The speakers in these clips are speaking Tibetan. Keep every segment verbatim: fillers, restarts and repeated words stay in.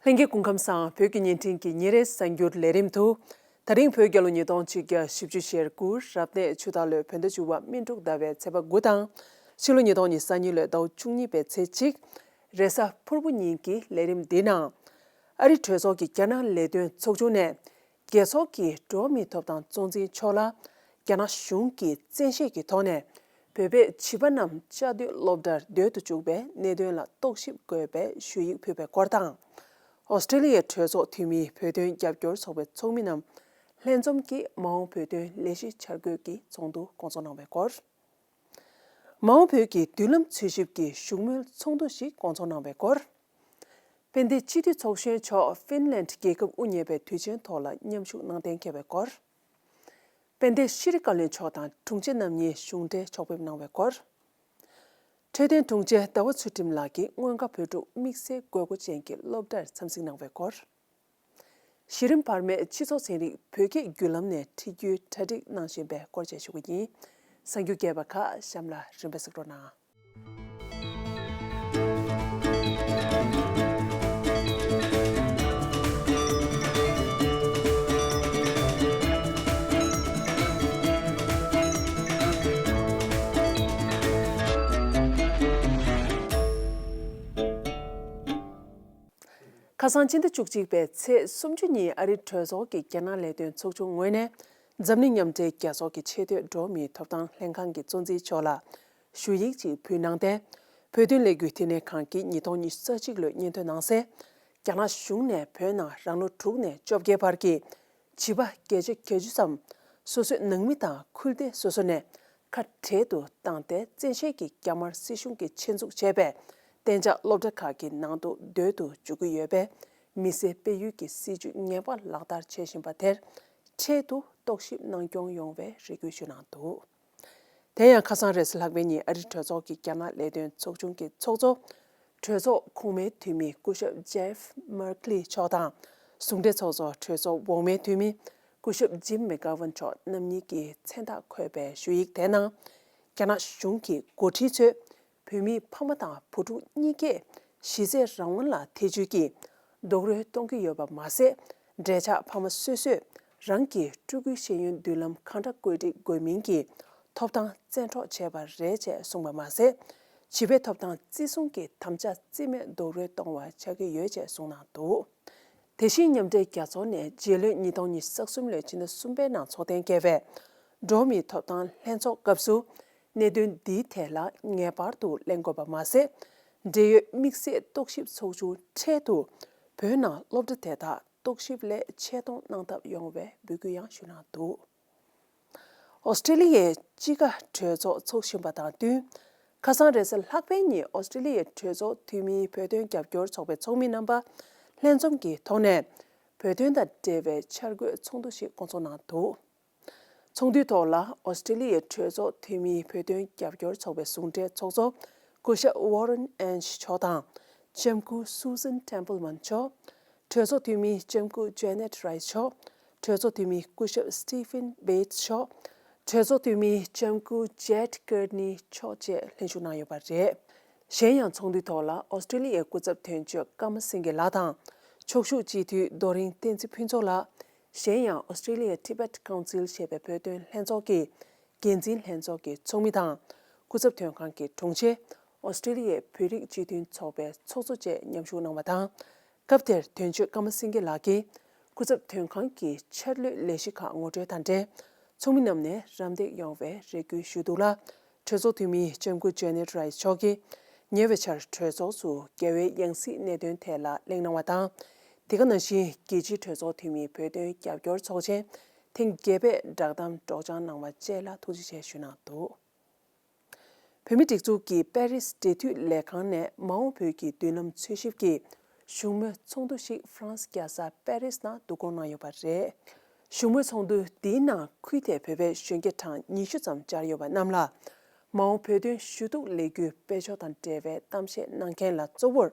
ལྷན་རྒྱས་སྐུ་ཁམས་བཟང་། བོད་ཀྱི་བརྙན་འཕྲིན་གྱི་ཉིན་རེའི་གསར་འགྱུར་ལས་རིམ་དུ། ད་རིང་བོད་རྒྱལ་ལོ་ཉིས་སྟོང་ཆིག་བརྒྱ་བཞི་བཅུ་ཞེ་དགུ་རབ་གནས་ཆུ་སྟག་ལོའི་བོད་ཟླ་བཅུ་པ་སྨིན་དྲུག་ཟླ་བའི་ཚེས་པ་དགུ་དང་། ཕྱི་ལོ་ཉིས་སྟོང་ཉི་ཤུ་རྩ་གཉིས་ལོའི་ཟླ་བ་བཅུ་གཉིས་པའི་ཚེས་གཅིག་རེས་གཟའ་ཕུར་བུ་ཉིན་གྱི་ལས་རིམ་འདིའི་ནང་། ཨ་རི་གྲོས་ཚོགས་ཀྱི་རྒྱ་ནག་ལས་དོན་ཚོགས་ཆུང་ནས། རྒྱལ་ཚོགས་ཀྱི་འགྲོ་བ་མིའི་ཐོབ་ཐང་གཙོ་འཛིན་མཆོག་ལ། རྒྱ་ནག་གཞུང་གིས་བཙན་ཤེད་ཀྱི་ཐོག་ནས། བོད་པའི་བྱིས་པ་རྣམས་བཅའ་སྡོད་སློབ་གྲྭར་སྡོད་དུ་བཅུག་པའི་གནད་དོན་ལ་རྟོག་ཞིབ་དགོས་པའི་ཞུ་ཡིག་ཕུལ་བའི་སྐོར་དང་། ཨོ་སི་ཀྲི་ལི་ཡའི་གྲོས་ཚོགས་འཐུས་མིའི་བོད་དོན་རྒྱབ་སྐྱོར་ཚོགས་པའི་ཚོགས་མི་རྣམས་ལྷན་འཛོམས་ཀྱིས་མ་འོངས་བོད་དོན་ལས་གཞི་འཆར་འགོད་ཀྱི་ཚོགས་འདུ་སྐོང་ཚོགས་གནང་བའི་སྐོར། མ་འོངས་བོད་ཀྱི་མདུན་ལམ་འཚོལ་ཞིབ་ཀྱི་བཞུགས་མོལ་ཚོགས་འདུ་ཞིག་སྐོང་ཚོགས་གནང་བའི་སྐོར། དཔལ་ལྡན་སྤྱི་འཐུས་ཚོགས་གཞོན་མཆོག་ཧྥིན་ལན་རྒྱལ་ཁབ་དབུ་བརྙེས་པའི་དུས་ཆེན་ཐོག་ལ་མཉམ་ཞུགས་གནང་གཏན་འཁེལ་བའི་སྐོར། དཔལ་ལྡན་ཤྲི་བཀའ་བློན་མཆོག་དང་དྲུང་ཆེ་རྣམ་གཉིས་གཞུང་འབྲེལ་ཕྱོགས་ཕེབས་གནང་བའི་སྐོར། འཕྲོད་བསྟེན་དྲུང་ཆེ་ཟླ་བ་ཚུལ་ཁྲིམས་ལགས་ཀྱིས་མངོན་མཁའ་བོད་ཕྲུག་དམིགས་བསལ་དགོས་མཁོ་ཅན་གྱི་སློབ་གྲྭར་འཚམས་གཟིགས་གནང་བའི་སྐོར། གཞི་རིམ་བར་མའི་སྤྱི་ཚོགས་ཚན་རིག་བོད་སྐད་བརྒྱུད་ལམ་ནས་ཁྲིད་རྒྱུའི་གྲ་སྒྲིག་གནང་བཞིན་པའི་སྐོར་བཅས་ཞུ་གི་ཡིན། གསར་འགྱུར་རྒྱས་པ་ཁག་གཤམ་ལ་རིམ་པས་གཟིགས་རོགས་གནང་། ཁ་སང་ཕྱི་ཟླ་བཅུ་གཅིག་པའི་ཚེས་སུམ་ཅུ་ཉིན་ཨ་རིའི་གྲོས་ཚོགས་ཀྱི་རྒྱ་ནག་ལས་དོན་ཚོགས་ཆུང་ངོས་ནས་འཛམ་གླིང་མཉམ་འབྲེལ་རྒྱལ་ཚོགས་ཀྱི་ཆེས་མཐོའི་འགྲོ་བ་མིའི་ཐོབ་ཐང་ལྷན་ཁང་གི་གཙོ་འཛིན་མཆོག་ལ་ཞུ་ཡིག་ཅིག་ཕུལ་གནང་སྟེ། བོད་དོན་ལས་འགུལ་བསྟི་གནས་ཁང་གིས་ཉིས་སྟོང་ཉི་ཤུ་རྩ་གཅིག་ལོའི་སྙན་ཐོའི་ནང་གསལ། རྒྱ་ནག་གཞུང་ནས་བོད་ནང་རང་ལོ་དྲུག་ནས་བཅོ་བརྒྱད་བར་གྱི་བྱིས་པ་བརྒྱད་བརྒྱ་བརྒྱད་ཅུ་ཙམ་སོ་སོའི་ནང་མི་དང་ཁུལ་སྡེ་སོ་སོ་ནས་ཁ་བྲལ་དུ་བཏང་སྟེ། བཙན་ཤེད་ཀྱིས་རྒྱ་དམར་སྲིད་གཞུང་གིས་ཆེད་འཛུགས་བྱས་པའི་གཏན་འཇགས་སློབ་གྲྭ་ཁག་གི་ནང་དུ་སྡོད་དུ་འཇུག་གི་ཡོད་པའི་མི་སེར་སྤེལ་ཡུལ་གྱི་སྲིད་ཇུས་ངེས་པར་ལག་བསྟར་བྱེད་བཞིན་པ་དེར་འཕྲལ་དུ་རྟོག་ཞིབ་གནང་སྐྱོང་ཡོང་བའི་རེ་སྐུལ་ཞུས་གནང་འདུག། དེ་ཡང་ཁ་སང་རེས་གཟའ་ལྷག་པའི་ཉིན་ཨ་རིའི་གྲོས་ཚོགས་ཀྱི་རྒྱ་ནག་ལས་དོན་ཚོགས་ཆུང་གི་ཚོགས་གཙོ། གྲོས་ཚོགས་གོང་མའི་འཐུས་མི་སྐུ་ཞབས་ཇེབ་མར་ཁི་ལི་མཆོག་དང་། ཟུང་འབྲེལ་ཚོགས་གཙོ་གྲོས་ཚོགས་འོག་མའི་འཐུས་མི་སྐུ་ཞབས་ཇིམ་མེག་གྷ་ཝན་མཆོག་རྣམ་གཉིས་ཀྱི་མཚན་རྟགས་འཁོད་པའི་ཞུ་ཡིག་དེའི་ནང་། རྒྱ་ནག་གཞུང་གི་འགོ་ཁྲིད་ཚོས་བོད་མིའི་ཕ་མ་དང་བུ་ཕྲུག་གཉིས་ཀས་གཞི་རྩའི་རང་དབང་ལ་ཐེ་བྱུས་ཀྱིས། རྡོག་རོལ་གཏོང་གི་ཡོད་པ་མ་ཟད། འབྲེལ་ཆགས་ཕ་མ་སོ་སོས་རང་གི་ཕྲུ་གུའི་ཤེས་ཡོན་མདུན་ལམ་གང་འདྲ་བཀོད་སྒྲིག་དགོས་མིན་གྱི་ཐོབ་ཐང་བཙན་འཕྲོག་བྱས་པ་རེད་ཅེས་གསུངས་པ་མ་ཟད། བྱིས་པའི་ཐོབ་ཐང་བརྩི་སྲུང་གི་དམ་བཅའ་རྩིས་མེད་རྡོག་རོལ་གཏོང་བ་ཆགས་ཀྱི་ཡོད་ཅེས་གསུངས་གནང་འདུག། དེ་བཞིན་མཉམ་འབྲེལ་རྒྱལ་ཚོགས་ནས་རྗེས་ལོའི་ཉིས་སྟོང་ཉི་ཤུ་རྩ་གསུམ་ལོའི་ཕྱི་ཟླ་གསུམ་པའི་ནང་འཚོགས་གཏན་འཁེལ་བའི་འགྲོ་བ་མིའི་ཐོབ་ཐང་ལྷན་ཚོགས་སྐབས་སུ། གནད་དོན་འདིའི་ཐད་ལ་ངེས་པར་དུ་གླེང་དགོས་པ་མ་ཟད། འབྲེལ་ཡོད་དམིགས་བསལ་རྟོག་ཞིབ་ཚོགས་ཆུང་འཕྲལ་དུ་བོད་ནང་སློབ་གྲྭ་དེ་དག་རྟོག་ཞིབ་སླད་ཆེད་གཏོང་གནང་ཐབས་ཡོང་བའི་འབོད་སྐུལ་ཡང་ཞུས་གནང་འདུག། ཨོ་སི་ཀྲི་ལི་ཡའི་སྤྱི་ཁ་གྲོས་ཚོགས་འཚོགས་བཞིན་པ་དང་བསྟུན། ཁ་སང་རེས་གཟའ་ལྷག་པའི་ཉིན་ཨོ་སི་ཀྲི་ལི་ཡའི་གྲོས་ཚོགས་འཐུས་མིའི་བོད་དོན་རྒྱབ་སྐྱོར་ཚོགས་པའི་ཚོགས་མི་རྣམ་པ་ལྷན་འཛོམས་ཀྱི་ཐོག་ནས། བོད་དོན་དང་འབྲེལ་བའི་འཆར་འགོད་ཚོགས་འདུ་ཞིག་སྐོང་ཚོགས་གནང་འདུག། ཚོགས་འདུའི་ཐོག་ལ་ཨོ་སི་ཀྲི་ལི་ཡའི་གྲོས་ཚོགས་འཐུས་མིའི་བོད་དོན་རྒྱབ་སྐྱོར་ཚོགས་པའི་ཟུང་འབྲེལ་ཚོགས་གཙོ་སྐུ་ཞབས་ཝོ་རན་ཨན་ཤི་མཆོག་དང་། ལྕམ་སྐུ་སུ་ཟན་ཊེམ་པལ་མན་མཆོག། གྲོས་ཚོགས་འཐུས་མི་ལྕམ་སྐུ་ཇེ་ནེ་ཊི་རའི་སི་མཆོག། གྲོས་ཚོགས་འཐུས་མི་སྐུ་ཞབས་སི་ཊི་ཕིན་བྷེ་ཊི་སི་མཆོག། གྲོས་ཚོགས་འཐུས་མི་ལྕམ་སྐུ་ཇེ་ཊི་ཀར་ནི་མཆོག་བཅས་ལྷན་ཞུགས་གནང་ཡོད་པ་རེད། གཞན་ཡང་ཚོགས་འདུའི་ཐོག་ལ་ཨོ་སི་ཀྲི་ལི་ཡའི་སྐུ་ཚབ་དོན་གཅོད་ཀརྨ་སེང་གེ་ལགས་དང་། ཕྱོགས་བཞུགས་སྤྱི་འཐུས་རྡོ་རིང་བསྟན་འཛིན་ཕུན་ཚོགས་ལགས། གཞན་ཡང་ཨོ་སི་ཀྲི་ལི་ཡའི་Tibet Council ཞེས་པའི་བོད་དོན་ལྷན་ཚོགས་ཀྱི་འགན་འཛིན་ལྷན་ཚོགས་ཀྱི་ཚོགས་མི་དང་། སྐུ་ཚབ་དོན་ཁང་གི་དྲུང་ཆེ། ཨོ་སི་ཀྲི་ལི་ཡའི་བོད་རིགས་སྤྱི་མཐུན་ཚོགས་པའི་ཚོགས་གཙོ་བཅས་མཉམ་ཞུགས་གནང་བ་དང་། སྐབས་དེར་དོན་གཅོད་ཀརྨ་སེང་གེ་ལགས་ཀྱིས། སྐུ་ཚབ་དོན་ཁང་གི་འཆར་ལོའི་ལས་གཞི་ཁག་ངོ་སྤྲོད་དང་འབྲེལ། ཚོགས་མི་རྣམས་ནས་རམ་འདེགས་ཡོང་བའི་རེ་སྐུལ་ཞུས་འདུག་ལ། གྲོས་ཚོགས་འཐུས་མི་ལྕམ་སྐུ་ཇེ་ནེ་ཊི་རའི་སི་མཆོག་གིས། ཉེ་བའི་ཆར་གྲོས་ཚོགས་སུ་རྒྱལ་བའི་ཡང་སྲིད་གནད་དོན་ཐད་ལ་གླེང་གནང་བ་དང་། དེ་ག་ནང་བཞིན་རྒྱལ་སྤྱིའི་གྲོས་ཚོགས་འཐུས་མིའི་བོད་དོན་རྒྱབ་སྐྱོར་ཚོགས་ཆེན་ཐེངས་བརྒྱད་པའི་བསྒྲགས་གཏམ་སྒྲོག་སྦྱང་གནང་བ་བཅས་ལ་ཐུགས་རྗེ་ཆེ་ཞུས་གནང་འདུག། བོད་མིའི་སྒྲིག་འཛུགས་ཀྱི་པེ་རིས་འབྲེལ་མཐུད་ལས་ཁང་ནས་མ་འོངས་བོད་ཀྱི་མདུན་ལམ་འཚོལ་ཞིབ་ཀྱི་བཞུགས་མོལ་ཚོགས་འདུ་ཞིག་ཧྥ་རན་སི་རྒྱལ་ས་པེ་རིས་ནང་བསྡུ་སྐོང་གནང་ཡོད་པ་རེད། བཞུགས་མོལ་ཚོགས་འདུ་འདིའི་ནང་ཁུལ་དེའི་བོད་པའི་གཞོན་སྐྱེས་གྲངས་ཉི་ཤུ་ཙམ་བཅར་ཡོད་པ་རྣམས་ལ། མ་འོངས་བོད་དོན་ཞུ་གཏུག་ལས་འགུལ་སྤེལ་ཕྱོགས་དང་འབྲེལ་བའི་གཏམ་བཤད་གནང་མཁན་ལ་གཙོ་བོར།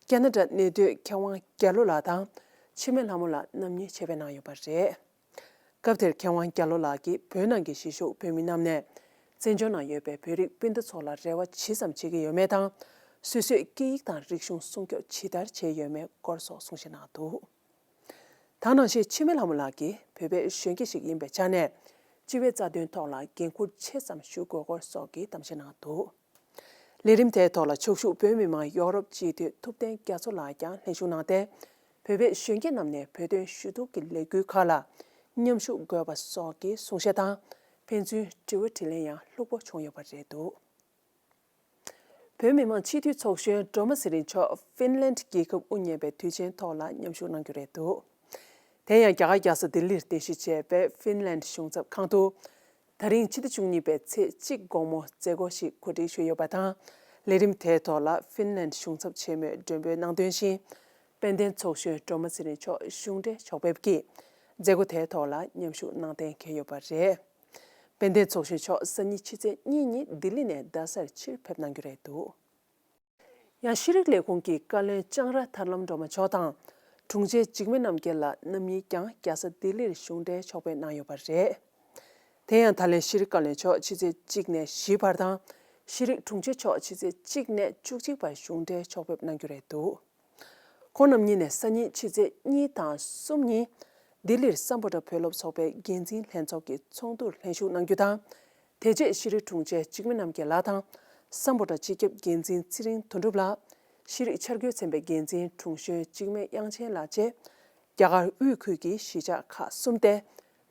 ཁ་ན་ཌ་གནས་སྡོད་མཁས་དབང་རྒྱ་ལོ་ལགས་དང་། འཆི་མེད་ལྷ་མོ་ལགས་རྣམ་གཉིས་ཆེད་ཕེབས་གནང་ཡོད་པ་རེད། སྐབས་དེར་མཁས་དབང་རྒྱ་ལོ་ལགས་ཀྱིས་བོད་ནང་གི་གཞིས་བཞུགས་བོད་མི་རྣམས་ནས། བཙན་བྱོལ་ནང་ཡོད་པའི་བོད་རིགས་སྤུན་ཟླ་ཚོ་ལ་རེ་བ་ཇི་ཙམ་བྱེད་ཀྱི་ཡོད་མེད་དང་། སོ་སོའི་སྐད་ཡིག་དང་རིག་གཞུང་སྲུང་སྐྱོབ་ཇི་ལྟར་བྱས་ཡོད་མེད་སྐོར་སོགས་གསུང་བཤད་གནང་འདུག། ད་ནང་བཞིན་འཆི་མེད་ལྷ་མོ་ལགས་ཀྱིས་བོད་པའི་གཞོན་སྐྱེས་ཤིག་ཡིན་པའི་ཆ་ནས་སྤྱི་པའི་རྩ་དོན་ཐོག་ལ་འགན་འཁུར་ཆེ་ཙམ་ཞུ་དགོས་སྐོར་སོགས་ཀྱི་གཏམ་བཤད་གནང་འདུག། ལས་རིམ་དེའི་ཐོག་ལ་ཕྱོགས་བཞུགས་བོད་མི་མང་ཡོ་རོབ་སྤྱི་འཐུས་ཐུབ་བསྟན་རྒྱ་མཚོ་ལགས་ཀྱང་ལྷན་ཞུགས་གནང་སྟེ། བོད་པའི་གཞོན་སྐྱེས་རྣམས་ནས་བོད་དོན་ཞུ་གཏུག་གི་ལས་འགུལ་ཁག་ལ་མཉམ་ཞུགས་དགོས་པ་སོགས་ཀྱི་གསུང་བཤད་དང་། ཕན་ཚུན་དྲི་བ་དྲིས་ལན་ཡང་ལྷུག་པོ་བྱུང་ཡོད་པ་རེད་འདུག། བོད་མི་མང་སྤྱི་འཐུས་ཚོགས་གཞོན་སྒྲོལ་མ་ཚེ་རིང་མཆོག་ཧྥིན་ལན་རྒྱལ་ཁབ་དབུ་བརྙེས་པའི་དུས་ཆེན་ཐོག་ལ་མཉམ་ཞུགས་གནང་རྒྱུ་རེད་འདུག། དེ་ཡང་རྒྱ་གར་རྒྱལ་ས་ལྡི་ལིར་རྟེན་གཞི་བྱས་པའི་ཧྥིན་ལན་གཞུང་ཚབ་ཁང་དུ། ད་རིང་ཕྱི་ཟླ་བཅུ་གཉིས་པའི་ཚེས་གཅིག་དགོང་མོ་མཛད་སྒོ་ཞིག་གོ་སྒྲིག་ཞུས་ཡོད་པ་དང་། ལས་རིམ་དེའི་ཐོག་ལ་ཧྥིན་ལན་གཞུང་ཚབ་ཆེན་མོས་མགྲོན་འབོད་གནང་དོན་བཞིན། དཔལ་ལྡན་ཚོགས་གཞོན་སྒྲོལ་མ་ཚེ་རིང་མཆོག་གཞུང་འབྲེལ་ཕྱོགས་ཕེབས་ཀྱིས་མཛད་སྒོ་དེའི་ཐོག་ལ་མཉམ་ཞུགས་གནང་གཏན་འཁེལ་ཡོད་པ་རེད། དཔལ་ལྡན་ཚོགས་གཞོན་མཆོག་སང་ཉིན་ཕྱི་ཚེས་གཉིས་ཉིན་ལྡི་ལི་ནས་རྡ་སར་ཕྱིར་ཕེབས་གནང་རྒྱུ་རེད་འདུག། ཡང་ཤེས་རིག་ལས་ཁུངས་ཀྱི་བཀའ་བློན་ལྕང་ར་ཐར་ལམ་སྒྲོལ་མ་མཆོག་དང་། དྲུང་ཆེ་འཇིགས་མེད་རྣམ་རྒྱལ་ལགས་རྣམ་གཉིས་ཀྱང་རྒྱལ་ས་ལྡི་ལིར་གཞུང་འབྲེལ་ཕྱོགས་ཕེབས་གནང་ཡོད་པ་རེད། དེ་ཡང་ད་ལན་ཤེས་རིག་བཀའ་བློན་མཆོག་ཕྱི་ཚེས་གཅིག་ནས་བཞི་བར་དང་། ཤེས་རིག་དྲུང་ཆེ་མཆོག་ཕྱི་ཚེས་གཅིག་ནས་བཅུ་གཅིག་བར་གཞུང་འབྲེལ་ཕྱོགས་ཕེབས་གནང་རྒྱུ་རེད་འདུག། ཁོང་རྣམ་གཉིས་ནས་སང་ཉིན་ཕྱི་ཚེས་གཉིས་དང་གསུམ་ཉིན་ལྡི་ལིར་སམ་བྷོ་ཊ་བོད་སློབ་ཚོགས་པའི་འགན་འཛིན་ལྷན་ཚོགས་ཀྱི་ཚོགས་འདུར་ལྷན་ཞུགས་གནང་རྒྱུ་དང་། དེ་རྗེས་ཤེས་རིག་དྲུང་ཆེ་འཇིགས་མེད་རྣམ་རྒྱལ་ལགས་དང་། སམ་བྷོ་ཊ་སྤྱི་ཁྱབ་འགན་འཛིན་ཚེ་རིང་དོན་གྲུབ་ལགས། ཤེས་རིག་འཆར་འགོད་ཚན་པའི་འགན་འཛིན་དྲུང་གཞོན་འཇིགས་མེད་དབྱངས་ཅན་ལགས་བཅས། རྒྱ་གར་དབུས་ཁུལ་གྱི་གཞིས་ཆགས་ཁག་གསུམ་སྟེ།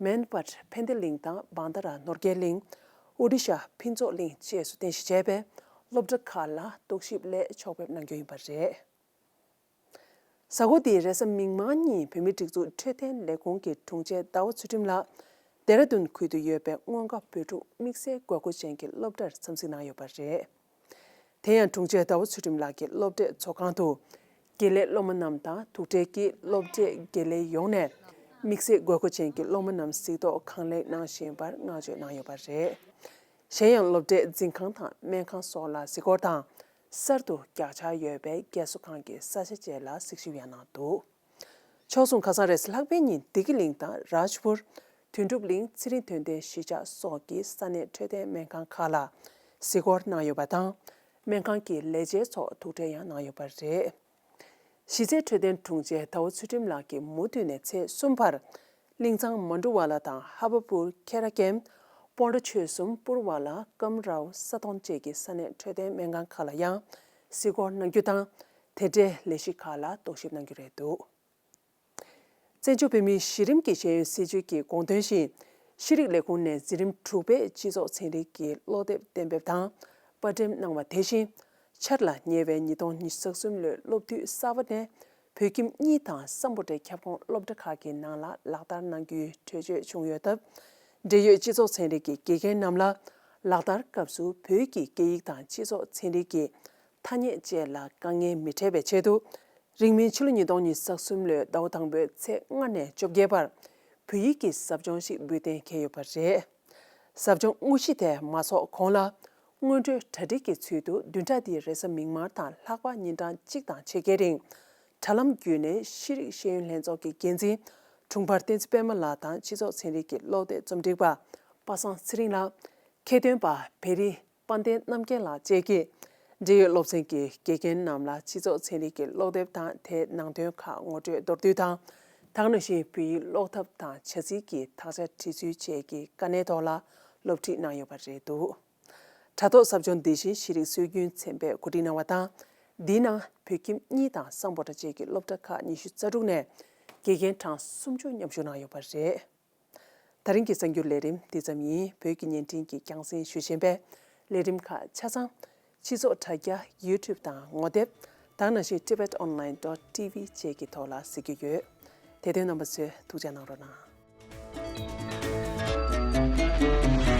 མན་སྦཱད་ཕན་བདེ་གླིང་དང་བང་ད་ར་ནོར་རྒྱས་གླིང་། ཨོ་ཌི་ཤ་ཕུན་ཚོགས་གླིང་བཅས་སུ་རྟེན་གཞི་བྱས་པའི་སློབ་གྲྭ་ཁག་ལ་རྟོག་ཞིབ་སླད་ཕྱོགས་ཕེབས་གནང་རྒྱུ་ཡིན་པ་རེད། གཟའ་འཁོར་འདིའི་རེས་གཟའ་མིག་དམར་ཉིན་བོད་མིའི་སྒྲིག་འཛུགས་འཕྲོད་བསྟེན་ལས་ཁུངས་ཀྱི་དྲུང་ཆེ་ཟླ་བ་ཚུལ་ཁྲིམས་ལགས་ལྡེ་ར་ལྡུན་ཁུལ་དུ་ཡོད་པའི་མངོན་དགའ་བོད་ཕྲུག་དམིགས་བསལ་དགོས་མཁོ་ཅན་གྱི་སློབ་གྲྭར་འཚམས་གཟིགས་གནང་ཡོད་པ་རེད། དེ་ཡང་དྲུང་ཆེ་ཟླ་བ་ཚུལ་ཁྲིམས་ལགས་ཀྱིས་སློབ་གྲྭའི་ཚོགས་ཁང་དུ་དགེ་ལས་སློབ་མ་རྣམས་དང་ཐུག་འཕྲད་ཀྱིས་སློབ་གྲྭའི་དགེ་ལས་ཡོངས་ནས་དམིགས་བསལ་དགོས་མཁོ་ཅན་གྱི་སློབ་མ་རྣམས་གཟིགས་རྟོག་གང་ལེགས་གནང་བཞིན་པར་བསྔགས་བརྗོད་གནང་ཡོད་པ་རེད། གཞན་ཡང་སློབ་གྲྭའི་འཛིན་ཁང་དང་སྨན་ཁང་སོགས་ལ་གཟིགས་སྐོར་དང་། གསར་དུ་རྒྱག་འཆར་ཡོད་པའི་རྒས་གསོ་ཁང་གི་ས་ཆ་བཅས་ལ་གཟིགས་ཞིབ་ཡང་གནང་འདུག། ཕྱོགས་མཚུངས་ཁ་སང་རེས་ལྷག་པའི་ཉིན་བདེ་སྐྱིད་གླིང་དང་རཱཇ་པུར། དོན་གྲུབ་གླིང་ཚེ་རིང་དོན་ལྡན་གཞིས་ཆགས་སོགས་ཀྱི་ས་གནས་འཕྲོད་བསྟེན་སྨན་ཁང་ཁག་ལ་གཟིགས་སྐོར་གནང་ཡོད་པ་དང་། སྨན་ཁང་གི་ལས་བྱེད་ཚོ་ཐུག་འཕྲད་ཡང་གནང་ཡོད་པ་རེད། གཞིས་རྩེའི་འཕྲོད་བསྟེན་དྲུང་ཆེ་ཟླ་བ་ཚུལ་ཁྲིམས་ལགས་ཀྱིས་མུ་མཐུད་ནས་ཚེས་གསུམ་བར། གླིང་ཚང་མན་གྲུ་ཝ་ལ་དང་ཧ་བ་པུར་ཁེ་ར་ཀེམ། སྤོན་ཊ་ཆོལ་གསུམ་པུར་ཝ་ལ་ཀམ་རའོ་ས་ཐོན་བཅས་ཀྱི་ས་གནས་འཕྲོད་བསྟེན་སྨན་ཁང་ཁག་ལ་ཡང་གཟིགས་སྐོར་གནང་རྒྱུ་དང་། དེ་འབྲེལ་ལས་གཞི་ཁག་ལ་རྟོག་ཞིབ་གནང་རྒྱུ་རེད་འདུག། བཙན་བྱོལ་བོད་མིའི་གཞི་རིམ་གྱི་ཤེས་ཡོན་སྲིད་བྱུས་ཀྱི་དགོངས་དོན་བཞིན། ཤེས་རིག་ལས་ཁུངས་ནས་འཛིན་རིམ་དྲུག་པའི་སྤྱི་ཚོགས་ཚན་རིག་གི་སློབ་དེབ་གཏན་འབེབས་དང་། པར་འགྲེམས་གནང་བ་དེ་བཞིན། འཆར་ལ་ཉེ་བའི་ཉིས་སྟོང་ཉི་ཤུ་རྩ་གསུམ་ལོའི་སློབ་དུས་གསར་པ་ནས་བོད་ཁྱིམ་གཉིས་དང་སམ་བྷོ་ཊའི་ཁྱབ་ཁོངས་སློབ་གྲྭ་ཁག་གི་ནང་ལ་ལག་བསྟར་གནང་རྒྱུའི་གྲོས་ཆོད་བྱུང་ཡོད་སྟབས། འབྲེལ་ཡོད་སྤྱི་ཚོགས་ཚན་རིག་གི་དགེ་རྒན་རྣམས་ལ་ལག་བསྟར་སྐབས་སུ་བོད་ཀྱི་སྐད་ཡིག་དང་སྤྱི་ཚོགས་ཚན་རིག་གི་ཐ་སྙད་བཅས་ལ་དཀའ་ངལ་མི་འཕྲད་པའི་ཆེད་དུ། རིང་མིན་ཕྱི་ལོ་ཉིས་སྟོང་ཉི་ཤུ་རྩ་གསུམ་ལོའི་ཟླ་བ་དང་པོའི་ཚེས་ལྔ་ནས་བཅོ་བརྒྱད་བར་བོད་ཡིག་གི་ཟབ་སྦྱོང་ཞིག་འབུལ་གཏན་འཁེལ་ཡོད་པ་རེད། ཟབ་སྦྱོང་དངོས་གཞི་དེ་མ་འཚོགས་གོང་ལ། སྔོན་འགྲོའི་གྲ་སྒྲིག་གི་ཚུལ་དུ་བདུན་ཕྲག་འདིའི་རེས་གཟའ་མིག་དམར་དང་ལྷག་པ་ཉིན་གྲངས་གཅིག་དང་ཕྱེད་ཀའི་རིང་། དྲ་ལམ་བརྒྱུད་ནས་ཤེས་རིག་ཤེས་ཡོན་ལྷན་ཚོགས་ཀྱི་འགན་འཛིན་དྲུང་འཕར་བསྟན་འཛིན་པད་མ་ལགས་དང་སྤྱི་ཚོགས་ཚན་རིག་གི་སློབ་དེབ་རྩོམ་སྒྲིག་པ་པ་སངས་ཚེ་རིང་ལགས། མཁས་སྟོན་པ་བེ་རི་དཔལ་ལྡན་རྣམ་རྒྱལ་ལགས་བཅས་ཀྱིས། འབྲེལ་ཡོད་སློབ་ཚན་གྱི་དགེ་རྒན་རྣམས་ལ་སྤྱི་ཚོགས་ཚན་རིག་གི་སློབ་དེབ་དང་དེའི་ནང་དོན་ཁག་ངོ་སྤྲོད་མདོར་བསྡུས་དང་། དེ་ནང་བཞིན་བོད་ཡིག་ཀློག་ཐབས་དང་བྱ་ཚིག་གི་དག་ཆ་འབྲི་ཚུལ་བཅས་ཀྱི་དཀའ་གནད་ཐོག་ལ་སློབ་ཁྲིད་གནང་ཡོད་པ་རེད་འདུག། དྲ་ཐོག་ཟབ་སྦྱོང་འདི་བཞིན་ཤེས་རིག་སྲོལ་རྒྱུན་ཚན་པས་གོ་སྒྲིག་གནང་བ་དང་། འདིའི་ནང་བོད་ཁྱིམ་གཉིས་དང་སམ་བྷོ་ཊ་བཅས་ཀྱི་སློབ་གྲྭ་ཁག་ཉི་ཤུ་རྩ་དྲུག་ནས་དགེ་རྒན་གྲངས་སུམ་ཅུ་མཉམ་ཞུགས་གནང་ཡོད་པ་རེད། ད་རིང་གི་གསར་འགྱུར་ལས་རིམ་འདི་ཙམ་ཡིན། བོད་ཀྱི་བརྙན་འཕྲིན་གྱིས་རྒྱང་སྲིང་ཞུ་བཞིན་པའི་ལས་རིམ་ཁག་ཆ་ཚང་། སྤྱི་ཚོགས་དྲ་རྒྱ་YouTube་དང་ངོ་དེབ། དེ་ནང་བཞིན་tibet online dot tv བཅས་ཀྱི་ཐོག་ལ་གཟིགས་རྒྱུ་ཡོད། དེ་དོན་རྣམ་པ་ཚོས་ཐུགས་རྗེ་གནང་རོགས་གནང་།